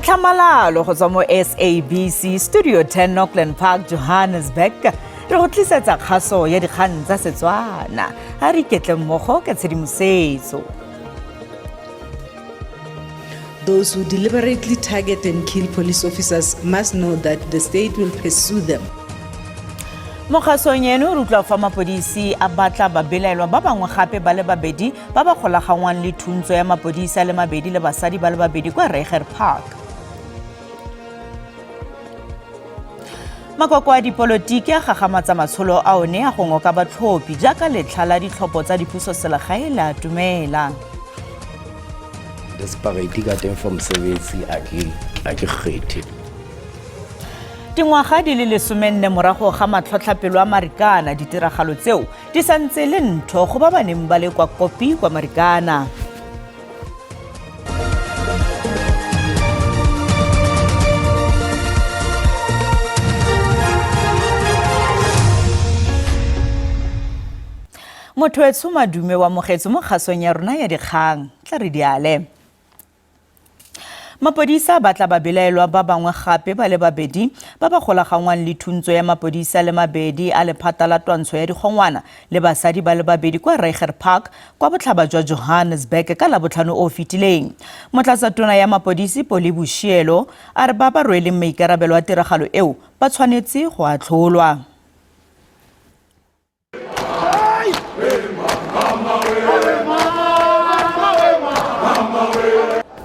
Ka tlhamalalo go tswa mo SABC Studio 10 Auckland Park, Johannesburg, re go tlisetsa kgaso ya dikgang tsa Setswana. A re iketle mmogo ka tshedimosetso. Those who deliberately target and kill police officers must know that the state will pursue them. Mo kgasong eno re utlwa fa mapodisi a batla babelaelwa ba bangwe gape ba le babedi ba ba golaganngwang le thuntso ya mapodisi a le mabedi le basadi ba le babedi kwa Reiger Park. Makoko a dipolotiki a gagamatsa matsholo a one a go ngoka batlhophi jaaka letlha la ditlhopho tsa dipusoselegae le atumela. Desperate ka teng for mosebetsi a ke kgethe. Dingwaga di le 14 morago ga matlhotlhapelo a Marikana, ditiragalo tseo di santse le ntho go ba ba neng ba le kwa Kopi kwa Marikana. Motho etsho madume wa amogetse mo kgasong ya rona ya dikgang, tla re diale. Mapodisa a batla babelaelwa ba bangwe gape ba le babedi ba ba golaganngwang le thuntso ya mapodisa le mabedi a lephata la twantsho ya digongwana le basadi ba le babedi kwa Reiger Park kwa botlhaba jwa Johannesburg ka Labotlhano o fetileng. Motlatsa-tona ya mapodisi Polly Boshielo a re ba ba rweleng maikarabelo a tiragalo eo ba tshwanetse go atlholwa.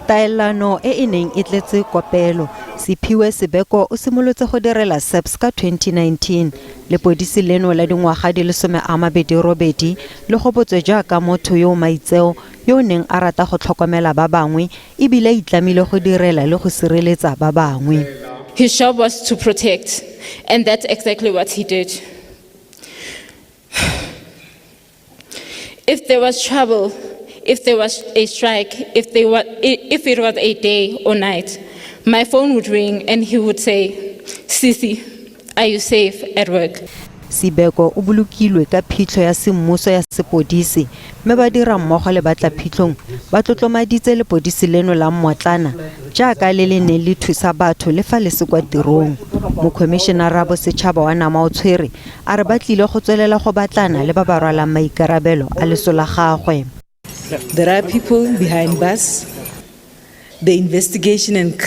Taelano e e neng e tletse kopelo, Siphiwe Sibeko o simolotse go direla SAPS ka 2019. Lepodisi leno la dingwaga di le 28 le gopotswe jaaka motho yo o maitseo yo o neng a rata go tlhokomela ba bangwe ebile a itlamile go direla le go sireletsa ba bangwe. His job was to protect, and that's exactly what he did. If there was trouble, if there was a strike, if it was a day or night, my phone would ring and he would say, "Sisi, are you safe at work?" Sibeko o bolokilwe ka phitlho ya semmuso ya sepodisi mme ba dira mmogo le batla phitlhong ba tlotlomaditse lepodisi leno la mmotlana jaaka le le neng le thusa batho le fa le se kwa tirong. Mokhomišenara bosetšhaba wa Nama o tshwere a re ba tlile go tswelela go batlana le ba ba rwalang maikarabelo a leso la gagwe. There are people behind bars. The investigation and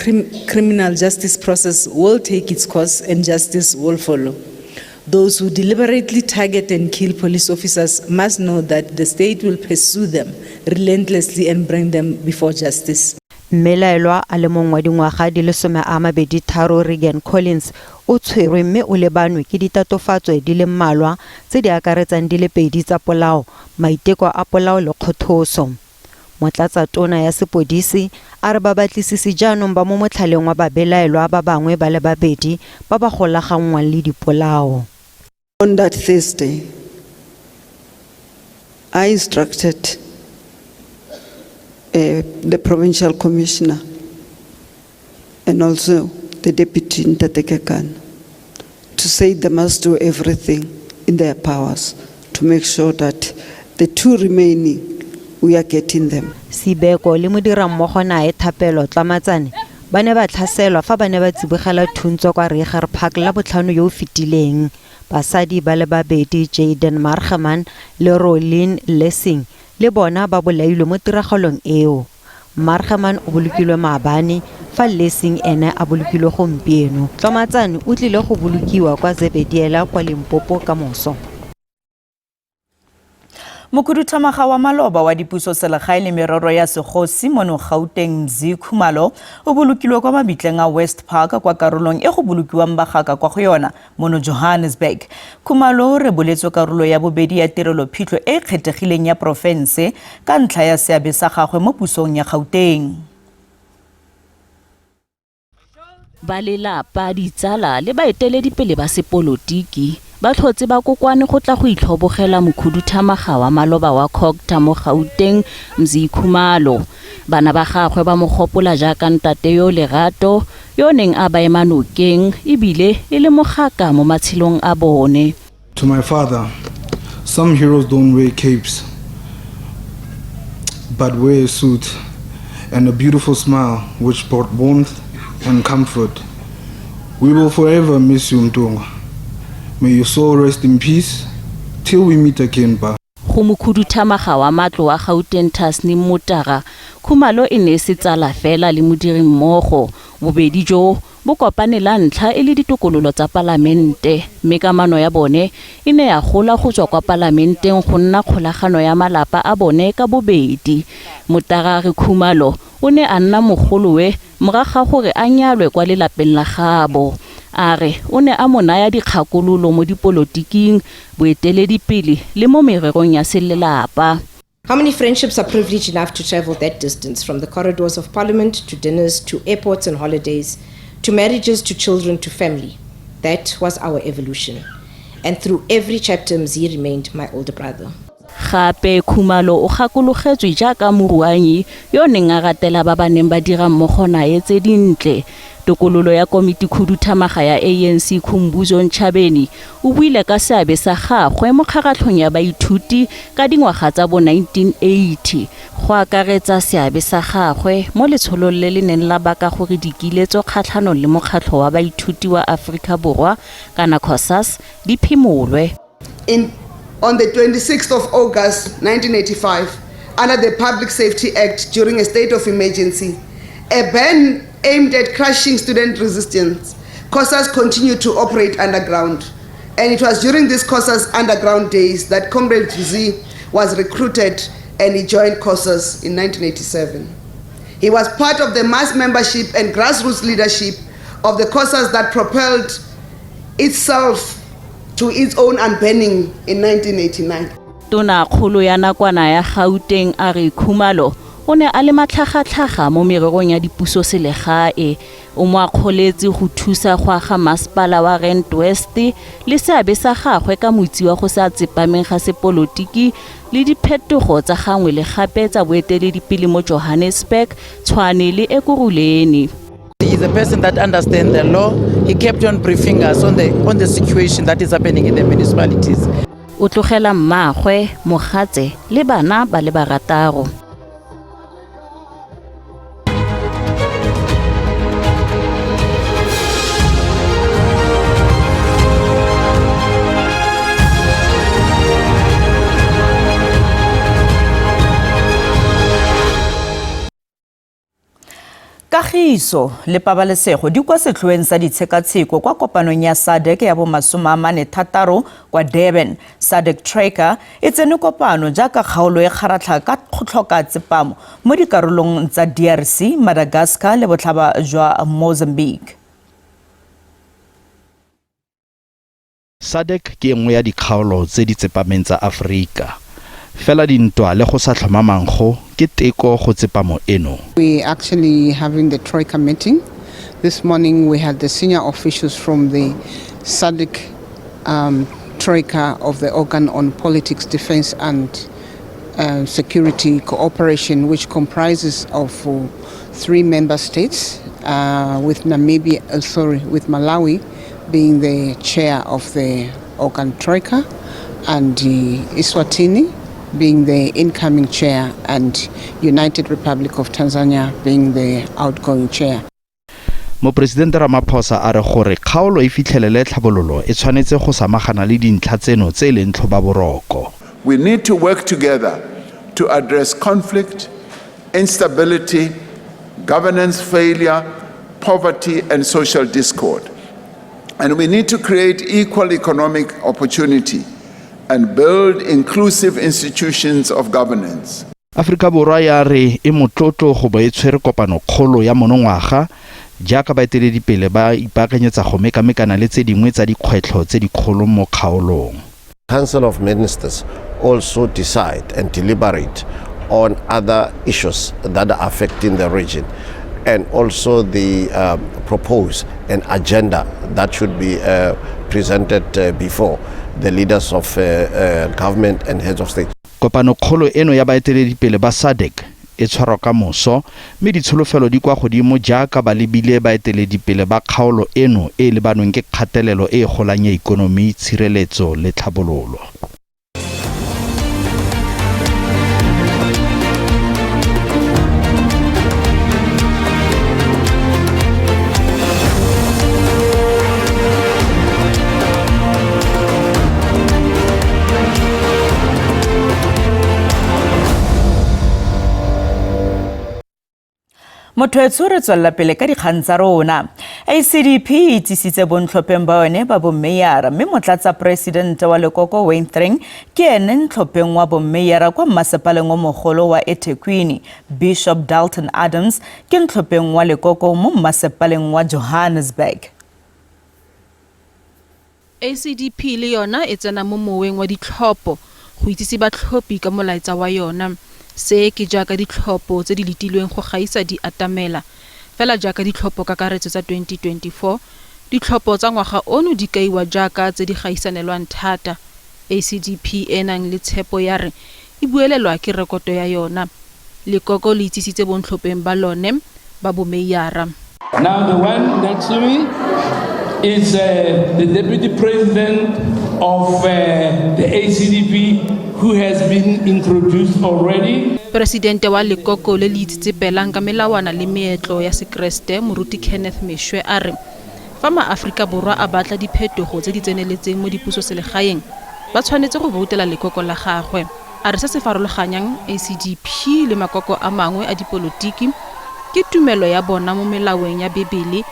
criminal justice process will take its course and justice will follow. Those who deliberately target and kill police officers must know that the state will pursue them relentlessly and bring them before justice. Mmelaelwa a le mongwe wa dingwaga di le 23 Regan Collins o tshwerwe mme o lebanwe ke ditatofatso di le mmalwa tse di akaretsang di le pedi tsa polao, maiteko a polao le kgothoso. Motlatsa-tona ya sepodisi a re babatlisisi jaanong ba mo motlhaleng wa babelaelwa ba bangwe ba le babedi ba ba golaganngwang le dipolao. On that Thursday, I instructed the provincial commissioner and also the deputy Ntate Kekana to say they must do everything in their powers to make sure that the two remaining, we are getting them. Sibeko le modirammogo nae Thapelo Tlamatsane ba ne ba tlhaselwa fa ba ne ba tsibogela thuntso kwa Reiger Park la botlhano yo o fetileng. Basadi ba le babedi Jaden Margeman le Rolene Lessing le bona ba bolailwe mo tiragalong eo. Margeman o bolokilwe maabane fa Lessing ene a bolokilwe gompieno. Tlamatsane o tlile go bolokiwa kwa Zebediela kwa Limpopo ka moso. Mokhuduthamaga wa maloba wa dipuso selegae le merero ya segosi mono Gauteng Mzi Khumalo o bolokilwe kwa mabitleng a West Park kwa karolong e go bolokiwang bagaka kwa go yona mono Johannesburg. Khumalo o reboletswe karolo ya bobedi ya tirelo phitlho e kgethegileng ya porofense ka ntlha ya seabe sa gagwe mo pusong ya Gauteng. Ba lelapa, ditsala le baeteledipele ba sepolotiki ba tlhotse ba kokwane go tla go itlhobogela mokhuduthamaga wa maloba wa COGTA mo Gauteng Mzi Khumalo. Bana ba gagwe ba mo gopola jaaka ntate yo lerato yo neng a ba ema nokeng ebile e le mogaka mo matshelong a bone. To my father, some heroes don't wear capes, but wear a suit and a beautiful smile which brought warmth and comfort. We will forever miss you, Mtungwa. May your soul rest in peace till we meet again, Ba. Go mokhuduthamaga wa matlo wa Gauteng Tasneem Motara, Khumalo e ne e se tsala fela le modirimmogo. Bobedi jo bo kopane la ntlha e le ditokololo tsa palamente, mme kamano ya bone e ne ya gola go tswa kwa palamenteng go nna kgolagano ya malapa a bone ka bobedi. Motara a re Khumalo o ne a nna mogolowe morago ga gore a nyalwe kwa lelapeng la gaabo. A re o ne a mo naya dikgakololo mo dipolotiking, boeteledipele le mo mererong ya selelapa. How many friendships are privileged enough to travel that distance from the corridors of parliament to dinners to airports and holidays to marriages to children to family? That was our evolution. And through every chapter, Mzi remained my older brother. Gape Khumalo o gakologetswe jaaka moruanyi yo o neng a ratela ba ba neng ba dira mmogo nae tse dintle. Tokololo ya Komitikhuduthamaga ya ANC Khumbudzo Ntshavheni o buile ka seabe sa gagwe mo kgaratlhong ya baithuti ka dingwaga tsa bo 1980, go akaretsa seabe sa gagwe mo letsholong le le neng la baka gore dikiletso kgatlhanong le Mokgatlho wa Baithuti wa Aforika Borwa kana COSAS di phimolwe. In on the 26th of August 1985, under the Public Safety Act during a state of emergency, a ban aimed at crushing student resistance, COSAS continued to operate underground. And it was during these COSAS underground days that Comrade Mzi was recruited and he joined COSAS in 1987. He was part of the mass membership and grassroots leadership of the COSAS that propelled itself to its own unbanning in 1989. Tonakgolo ya nakwana ya Gauteng a re Khumalo o ne a le matlhagatlhaga mo mererong ya dipusoselegae. O mo akgoletse go thusa go aga masepala wa Rand West le seabe sa gagwe ka motsi wa go sa tsepameng ga sepolotiki le diphetogo tsa gangwe le gape tsa boeteledipele mo Johannesburg, Tshwane le Ekurhuleni. He is a person that understands the law. He kept on briefing us on the situation that is happening in the municipalities. O tlogela mmaagwe, mogatse le bana ba le barataro. Kagiso le pabalesego di kwa setlhoeng sa ditshekatsheko kwa kopanong ya SADC ya bo46 kwa Durban. SADC Troika e tsene kopano jaaka kgaolo e kgaratlha ka go tlhoka tsepamo mo dikarolong tsa DRC, Madagascar le botlhaba jwa Mozambique. SADC ke e nngwe ya dikgaolo tse di tsepameng tsa Aforika. Fela dintwa le go sa tlhomamang go ke teko go tsepamo eno. We actually having the Troika meeting. This morning we had the senior officials from the SADC Troika of the organ on politics, defense and security cooperation, which comprises of three member states, with Namibia, sorry, with Malawi being the chair of the organ Troika, and Eswatini being the incoming chair, and United Republic of Tanzania being the outgoing chair. Moporesidente Ramaphosa a re gore kgaolo e fitlhelele tlhabololo e tshwanetse go samagana le dintlha tseno tse e leng tlhobaboroko. We need to work together to address conflict, instability, governance failure, poverty, and social discord. And we need to create equal economic opportunity and build inclusive institutions of governance. Aforika Borwa ya re e motlotlo go bo e tshwere kopano kgolo ya monongwaga jaaka baeteledipele ba ipaakanyetsa go mekamekana le tse dingwe tsa dikgwetlho tse dikgolo mo kgaolong. Council of Ministers also decide and deliberate on other issues that are affecting the region and also the propose an agenda that should be presented before the leaders of government and heads of state. Kopano kgolo eno ya baeteledipele ba SADC e tshwarwa ka moso mme ditsholofelo di kwa godimo jaaka ba lebile baeteledipele ba kgaolo eno e e lebanweng ke kgatelelo e e golang ya ikonomi, tshireletso le tlhabololo. Motho etsho, re tswelela pele ka dikgang tsa rona. ACDP e itsisitse bontlhopheng ba yone ba bommeyara, mme motlatsa presidente wa lekoko Wayne Thring ke ene ntlhopheng wa bommeyara kwa mmasepaleng o mogolo wa eThekwini. Bishop Dalton Adams ke ntlhopheng wa lekoko mo mmasepaleng wa Johannesburg. ACDP le yona e tsena mo moweng wa ditlhopho go itsise batlhophi ka molaetsa wa yona. Se ke jaaka ditlhopho tse di letilweng go gaisa di atamela. Fela jaaka ditlhopho kakaretso tsa 2024, ditlhopho tsa ngwaga ono di kaiwa jaaka tse di gaisanelwang thata. ACDP e nang le tshepo ya re e buelelwa ke rekoto ya yona. Lekoko le itsisitse bontlhopheng ba lone ba bomeiyara. Now the one next to me is the deputy president of the ACDP, who has been introduced already. Presidente wa lekoko le le itsitsepelang ka melawana le meetlo ya Sekeresete, Moruti Kenneth Meshwe, a re fa maAforika Borwa a batla diphetogo tse di tseneletseng mo dipusoselegaeng, ba tshwanetse go boutela lekoko la gagwe. A re se se farologanyang ACDP le makoko a mangwe a dipolotiki ke tumelo ya bona mo melaweng ya Bebele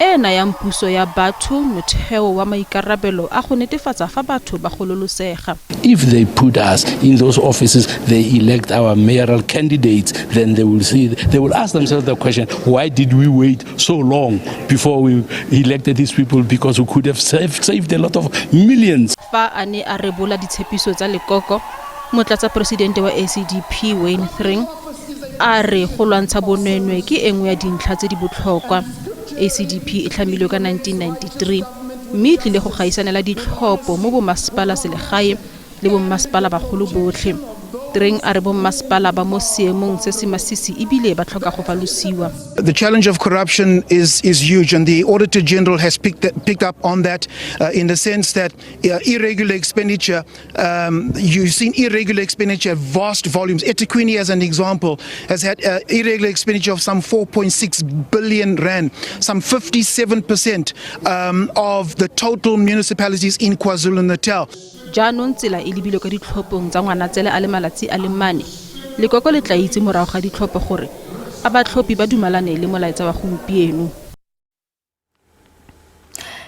e e nayang puso ya batho motheo wa maikarabelo a go netefatsa fa batho ba gololosega. If they put us in those offices, they elect our mayoral candidates, then they will see, they will ask themselves the question, why did we wait so long before we elected these people? Because we could have saved a lot of millions. Fa a ne a rebola ditshepiso tsa lekoko, motlatsa presidente wa ACDP Wayne Thring a re go lwantsha bonweenwee ke e nngwe ya dintlha tse di botlhokwa. ACDP e tlhamilwe ka 1993 mme e tlile go gaisanela ditlhopho mo bommasepala selegae le bommasepala bagolo botlhe. Thring a re bommasepala ba mo seemong se se masisi ebile ba tlhoka go falosiwa. The challenge of corruption is huge, and the Auditor General has picked up on that in the sense that irregular expenditure, you've seen irregular expenditure, vast volumes. eThekwini, as an example, has had irregular expenditure of some 4.6 billion rand, some 57% of the total municipalities in KwaZulu-Natal. Jaanong tsela e lebilwe ka ditlhophong tsa Ngwanatsele a le malatsi a le 4. Lekoko le tla itse morago ga ditlhopho gore a batlhophi ba dumalane le molaetsa wa gompieno.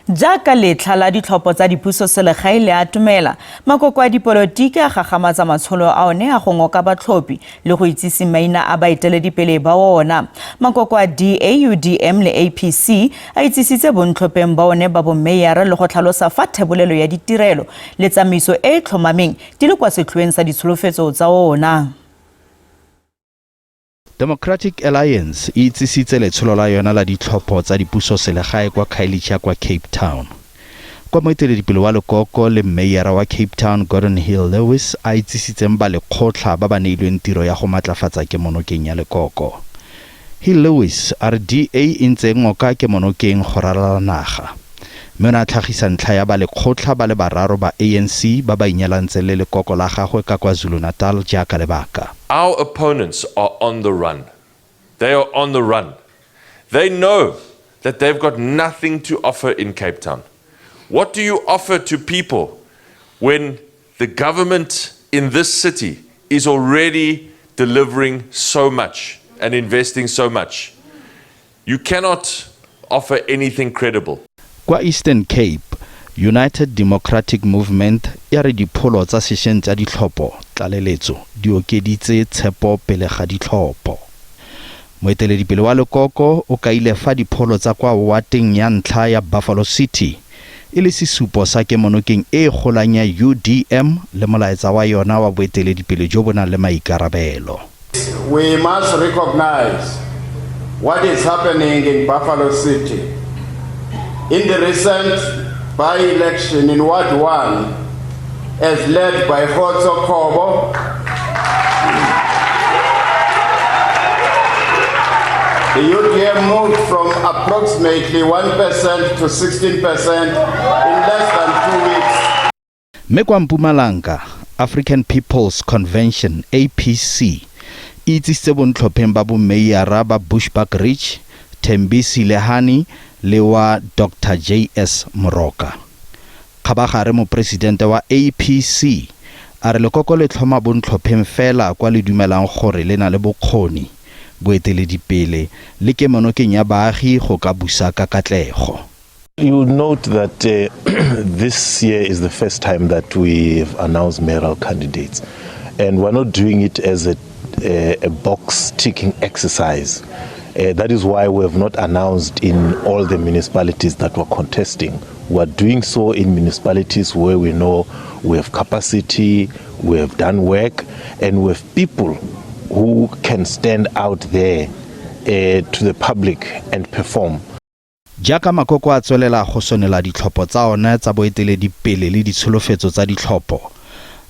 Jaaka letlha la ditlhopho tsa dipusoselegae le atomela, makoko a dipolotiki a gagamatsa matsholo a one a go ngoka batlhophi le go itsise maina a baeteledipele ba ona. Makoko a DA, UDM le APC a itsisitse bontlhopheng ba one ba bomeyara le go tlhalosa fa thebolelo ya ditirelo le tsamaiso e e tlhomameng di le kwa setlhoeng sa ditsholofetso tsa ona. Democratic Alliance e itsisitse letsholo la yona la ditlhopho tsa dipusoselegae kwa Khayelitsha kwa Cape Town, kwa moeteledipele wa lekoko le mmeyara wa Cape Town Gordon Hill Lewis a itsisitseng ba lekgotlha ba ba neilweng tiro ya go matlafatsa kemonokeng ya lekoko. Hill Lewis a re DA e ntse e ngoka kemonokeng go ralala naga, mme o ne a tlhagisa ntlha ya ba lekgotlha ba le bararo ba ANC ba ba inyalantseng le lekoko la gagwe ka KwaZulu-Natal jaaka lebaka. Our opponents are on the run. They are on the run. They know that they've got nothing to offer in Cape Town. What do you offer to people when the government in this city is already delivering so much and investing so much? You cannot offer anything credible. Kwa Eastern Cape, United Democratic Movement ya re dipholo tsa sešweng tsa ditlhopho tlaleletso di okeditse tshepo pele ga ditlhopho. Moeteledipele wa lekoko o kaile fa dipholo tsa kwa wateng ya ntlha ya Buffalo City e le sesupo sa kemonokeng e e golang ya UDM le molaetsa wa yona wa boeteledipele jo bo nang le maikarabelo. We must recognize what is happening in Buffalo City. In the recent by-election in Ward 1, as led by Khotso Kobo, the UDM moved from approximately 1% to 16% in less than 2 weeks. Mme kwa Mpumalanga, African People's Convention, APC, e itsisitse bontlhopheng ba bomeyara ba Bushbuckridge Thembisi Lehani le wa Dr JS Moroka. Kgabagare moporesidente wa APC a re lekoko le tlhoma bontlhopheng fela kwa le dumelang gore le na le bokgoni. boeteledipele le kemonokeng ya baagi go ka busa ka katlego. You'll note that this year is the first time that we've announced mayoral candidates. And we're not doing it as a box ticking exercise. That is why we have not announced in all the municipalities that we're contesting. We are doing so in municipalities where we know we have capacity, we have done work, and we have people who can stand out there to the public and perform. Jaaka makoko a tswelela go sonela ditlhopho tsa one tsa boeteledipele le ditsholofetso tsa ditlhopho,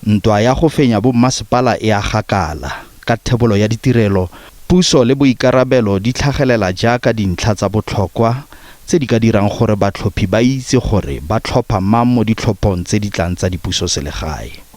ntwa ya go fenya bommasepala e a gakala ka thebolo ya ditirelo, puso le boikarabelo di tlhagelela jaaka dintlha tsa botlhokwa tse di ka dirang gore batlhophi ba itse gore ba tlhopha mang mo ditlhophong tse di tlang tsa dipusoselegae.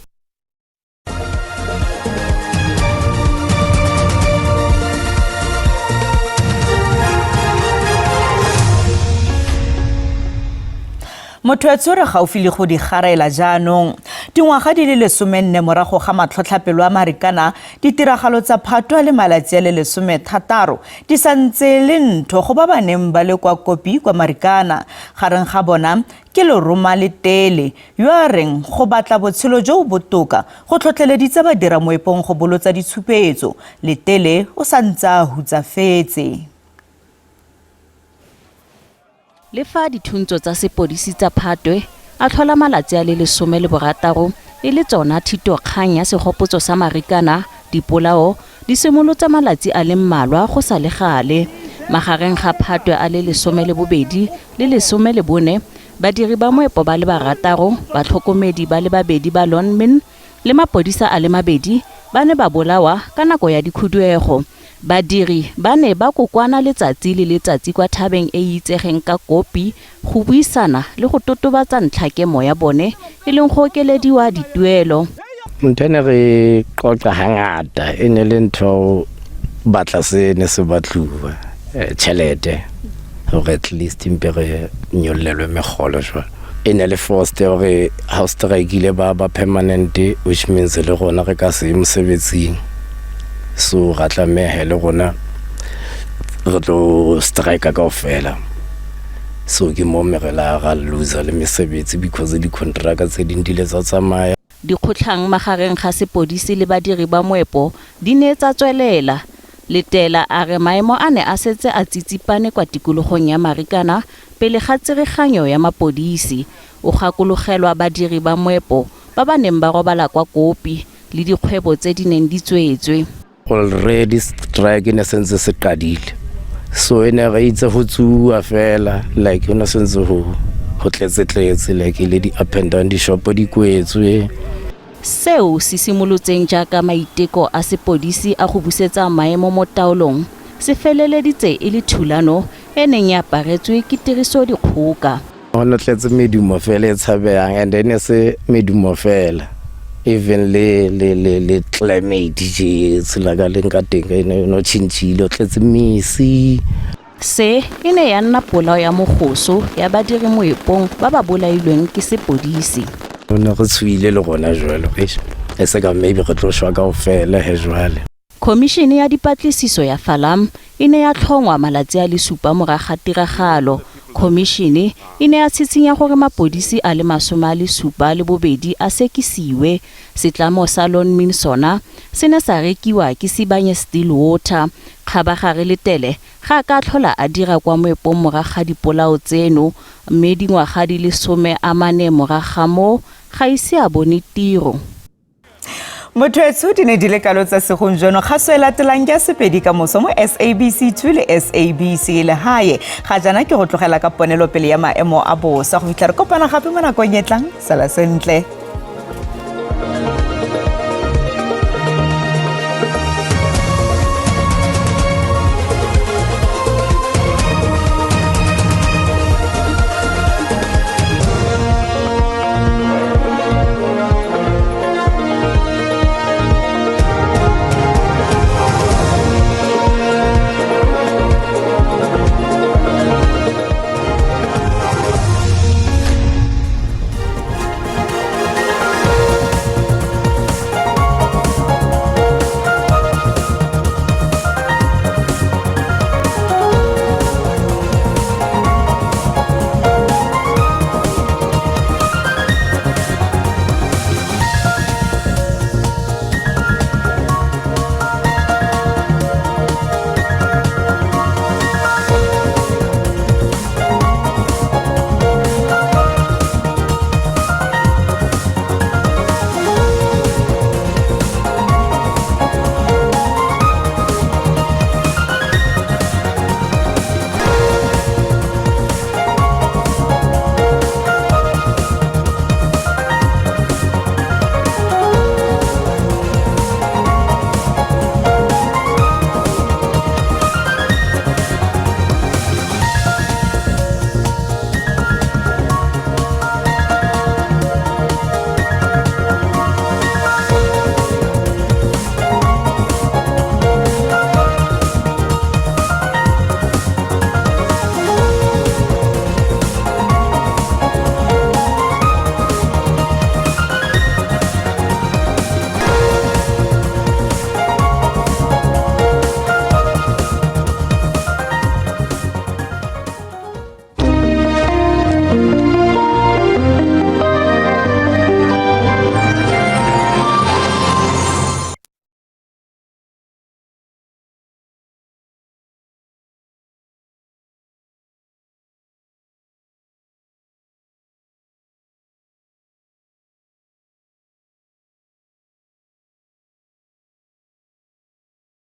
Motho ya tsore gaufi le go di garela jaanong. Dingwaga di le 14 morago ga matlhotlhapelo a Marikana, ditiragalo tsa Phatwe le malatsi a le 16 di santse le ntho go ba ba neng ba le kwa Kopi kwa Marikana. Gareng ga bona ke Leroma Letele yo a reng go batla botshelo jo bo botoka go tlhotlheleditse badira moepong go bolotsa ditshupetso. Letele o santse a hutsafetse. Le fa dithuntso tsa sepodisi tsa Phatwe a tlhola malatsi a le 16 e le tsona thitokgang ya segopotso sa Marikana, dipolao di simolotse malatsi a le mmalwa go sa le gale. Magareng ga Phatwe a le 12 le 14, badiri ba moepo ba le 6, batlhokomedi ba le 2 ba Lonmin le mapodisa a le 2 ba ne ba bolawa ka nako ya dikhuduego. Badiri ba ne ba kokwana letsatsi le letsatsi kwa thabeng e e itsegeng ka Kopi go buisana le go totobatsa ntlhakemo ya bone e leng go okelediwa dituelo. Ntho e ne re qoqa hangata e ne le ntho batla se ne se batluwa tjhelete hore at least mpe re nyollelwe megolo jwalo. E ne le forced hore ha o strike-ile ba ba permanent, which means le rona re ka se ye mosebetsing. So ra tlameha le rona re tlo strike kaofela. So ke mo me re la ra loser le mesebetsi because di-contract tse ding di ile tsa tsamaya. Dikgotlhang magareng ga sepodisi le badiri ba moepo di ne tsa tswelela. Letela a re maemo a ne a setse a tsitsipane kwa tikologong ya Marikana pele ga tsereganyo ya mapodisi. O gakologelwa badiri ba moepo ba ba neng ba robala kwa Kopi le dikgwebo tse di neng di tswetswe. Already strike ne sentse se qadile. So e ne re itse go tsuwa fela like ho ne sentse ho tletse-tletse like le di up and down di-shop di kwetswe. Seo se simolotseng jaaka maiteko a sepodisi a go busetsa maemo mo taolong se feleleditse e le thulano e neng e aparetswe ke tiriso dikgoka. Ho ne tletse medumo fela e tshabehang and e ne se medumo fela. Even le climate je tsela ka leng ka teng e ne no tjhentjhile, o tletse mesi. Se e ne ya nna polao ya mogoso ya badiri moepong ba ba bolailweng ke sepodisi. O ne re tshohile le rona jwalo, eish, e se ka maybe re tlo shwa kaofela he jwale. Khomišene ya dipatlisiso ya Farlam e ne ya tlhongwa malatsi a le 7 morago ga tiragalo. Khomišene e ne ya tshitshinya gore mapodisi a le 72 a sekisiwe. Setlamo sa Lonmin sona se ne sa rekiwa ke Sibanye Stillwater. Kgabagare Letele ga a ka tlhola a dira kwa moepong morago ga dipolao tseno, mme dingwaga di le 14 morago ga moo ga ise a bone tiro. Motho etsho di ne di le kalo tsa segompieno, kgaso e latelang ke ya Sepedi ka moso mo SABC 2 le SABC Lehae. Ga jaana ke go tlogela ka ponelopele ya maemo a bosa go fitlha re kopana gape mo nakong e tlang. Sala sentle.